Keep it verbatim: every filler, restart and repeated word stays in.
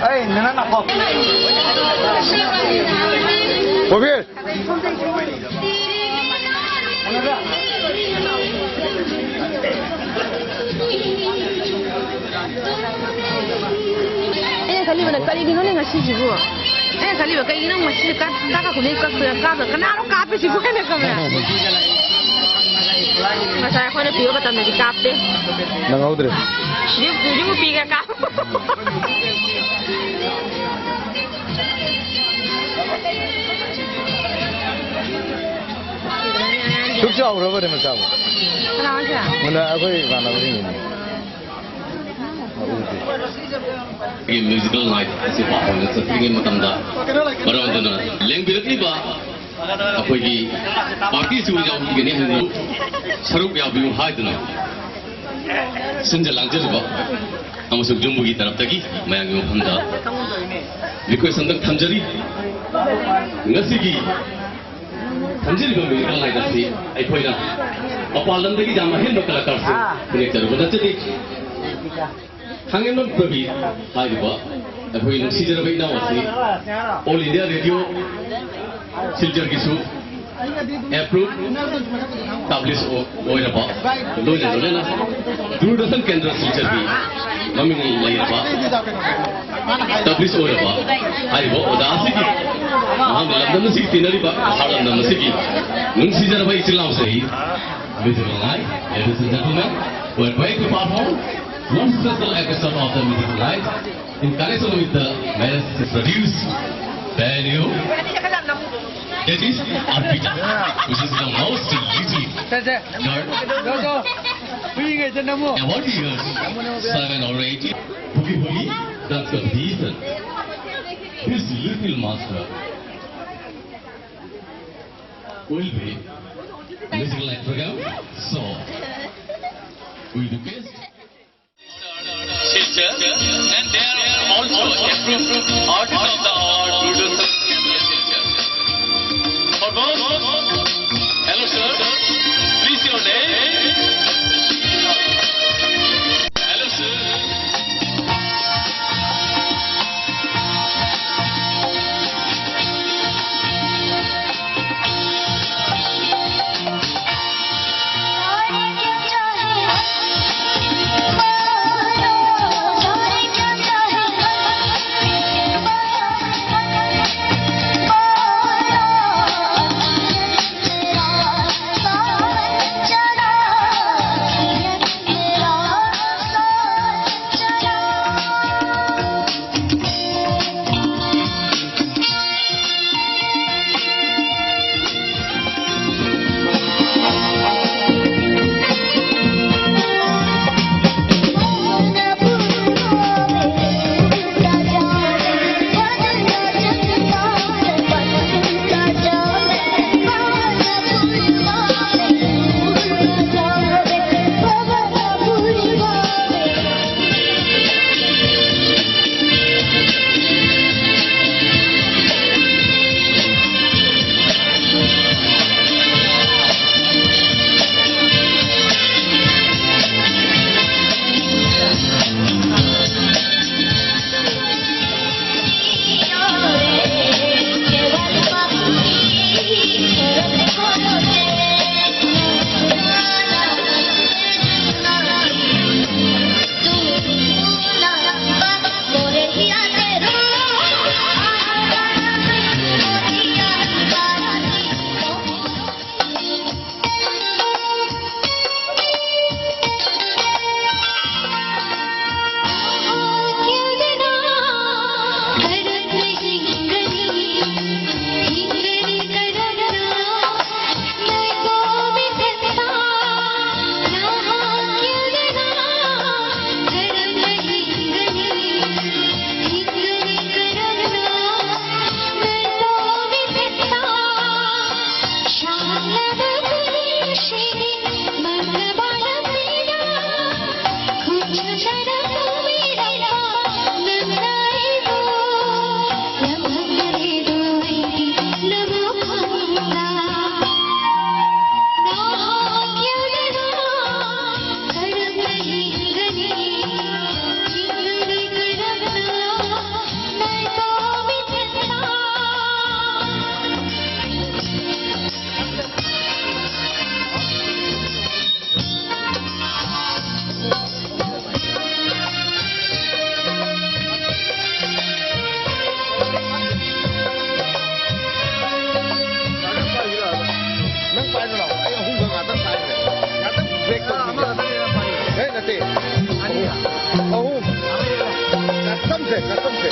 ꯑꯩ ꯅꯪ ꯅꯈꯣꯛ꯫ ꯀꯣꯕꯤ꯫ ꯑꯩꯅ ꯈꯜꯂꯤꯕꯅ ꯀꯔꯤꯒꯤꯅꯣꯅꯦ ꯉꯁꯤꯁꯤꯕꯨ? ꯑꯩꯅ ꯈꯜꯂꯤꯕ ꯀꯩꯒꯤꯅꯣ ꯉꯁꯤ ꯀꯥꯞ-, ꯀꯥꯞꯄ ꯈꯨꯗꯤꯡ ꯀꯥꯞ-, ꯀꯥꯞꯄ ꯀꯅꯥꯅꯣ ꯀꯥꯞꯄꯤꯁꯤꯕꯨ ꯍꯥꯏꯅ ꯈꯜꯂꯦ꯫ ꯉꯁꯥꯏ ꯑꯩꯈꯣꯏꯅ ꯄꯤꯕ ꯃꯇꯝꯗꯗꯤ ꯀꯥꯞꯇꯦ꯫ ꯅꯪꯍꯧꯗ꯭ꯔꯦ꯫ ꯍꯧꯖꯤꯛ, ꯍꯧꯖꯤꯛ ꯄꯤꯒꯦ ꯀꯥꯞꯄꯣ꯫ ꯁꯨꯛ ꯆꯥꯎꯈ꯭ꯔꯕꯅꯦ ꯃꯆꯥꯕꯨ꯫ ꯀꯅꯥ ꯍꯣꯏꯁꯦ? ꯃꯨꯟꯅ ꯑꯩꯈꯣꯏ ꯏꯃꯥꯟꯅꯕꯁꯤꯡꯒꯤꯅꯦ꯫ ꯑꯩꯈꯣꯏꯒꯤ ꯃ꯭ꯌꯨꯖꯤꯀꯦꯜ ꯅꯥꯏꯠ ꯑꯁꯤ ꯄꯥꯐꯝꯗ ꯆꯠꯇ꯭ꯔꯤꯉꯩ ꯃꯇꯝꯗ ꯃꯔꯝ ꯑꯗꯨꯅ ꯂꯦꯡꯕꯤꯔꯛꯂꯤꯕ ꯑꯩꯈꯣꯏꯒꯤ ꯄꯥꯔꯇꯤꯁꯨ ꯌꯥꯎꯕꯤꯒꯅꯤ ꯍꯥꯏꯅ ꯁꯔꯨꯛ ꯌꯥꯕꯤꯌꯨ ꯍꯥꯏꯗꯨꯅ ꯁꯤꯟꯖ ꯂꯥꯡꯖꯔꯤꯕ ꯑꯃꯁꯨꯡ ꯌꯨꯝꯕꯨꯒꯤ ꯇꯔꯞꯇꯒꯤ ꯃꯌꯥꯝꯒꯤ ꯃꯐꯝꯗ ꯔꯤꯀ꯭ꯋꯦꯁ ꯑꯝꯇꯪ ꯊꯝꯖꯔꯤ꯫ ꯉꯁꯤꯒꯤ ꯊꯝꯖꯔꯤꯕ ꯃ꯭ꯌꯨꯖꯤꯀꯦꯜ ꯅꯥꯏꯠ ꯑꯁꯤ ꯑꯩꯈꯣꯏꯅ ꯃꯄꯥꯟ ꯂꯝꯗꯒꯤ ꯌꯥꯝ ꯑꯍꯦꯟꯕ ꯀꯂꯥꯀꯥꯔꯁꯤꯡ ꯄꯨꯔꯛꯆꯔꯨꯕ ꯅꯠꯆꯗꯦ꯫ ꯈꯥꯡꯉꯦꯝꯕꯝ ꯄ꯭ꯔꯕꯤꯟ ꯍꯥꯏꯔꯤꯕ ꯑꯩꯈꯣꯏ ꯅꯨꯡꯁꯤꯖꯔꯕ ꯏꯅꯥꯎ ꯑꯁꯤ ꯑꯣꯜ ꯏꯟꯗꯤꯌꯥ ꯔꯦꯗꯤꯑꯣ ꯁꯤꯜꯆꯔꯒꯤꯁꯨ ꯑꯦꯄ꯭ꯔꯨꯞ ꯄꯕ꯭ꯂꯤꯁ ꯑꯣꯏꯔꯕ, ꯂꯣꯏꯅ ꯂꯣꯏꯅꯅ ꯗꯨꯔꯗꯔꯁꯟ ꯀꯦꯟꯗ꯭ꯔ ꯁꯤꯜꯆꯔꯒꯤ ꯃꯃꯤꯡ ꯂꯩꯔꯕ ꯄꯕ꯭ꯂꯤꯁ ꯑꯣꯏꯔꯕ ꯍꯥꯏꯔꯤꯕ ꯑꯣꯖꯥ ꯑꯁꯤꯒꯤ ꯃꯍꯥꯛꯅ ꯂꯝꯗꯝ ꯑꯁꯤꯒꯤ ꯇꯤꯟꯅꯔꯤꯕ ꯏꯝꯐꯥꯜ ꯂꯝꯗꯝ ꯑꯁꯤꯒꯤ ꯅꯨꯡꯁꯤꯖꯔꯕ ꯏꯆꯤꯜ ꯏꯅꯥꯎꯁꯤꯡ, Musical Night, ladies and gentlemen, we're going to perform one special episode of the Musical Night in connection with the marriage produce by you. That is Arpita, which is the most little girl, about years, seven or eight, boogie boogie dance competition. This little master Will be musical light program. So, we request. Silchar, and they are also approved artist of the award, Durdastan Silchar. For both, hello sir, please your name. Hello sir. ꯅꯪ ꯄꯥꯏꯔꯣ ꯂꯥꯎ꯫ ꯑꯩ ꯑꯍꯨꯝꯈꯛ ꯉꯥꯛꯇꯪ ꯄꯥꯏꯈ꯭ꯔꯦ꯫ ꯉꯥꯛꯇꯪ break ꯇꯧꯈꯤꯒꯦ꯫ ꯑꯃꯈꯛꯇꯪ ꯄꯥꯏꯌꯨ꯫ ꯑꯦ, ꯅꯠꯇꯦ꯫ ꯑꯅꯤꯈꯛ꯫ ꯑꯍꯨꯝ꯫ ꯑꯃ ꯌꯦꯡꯉꯣ꯫ Custom ꯁꯦ, custom ꯁꯦ꯫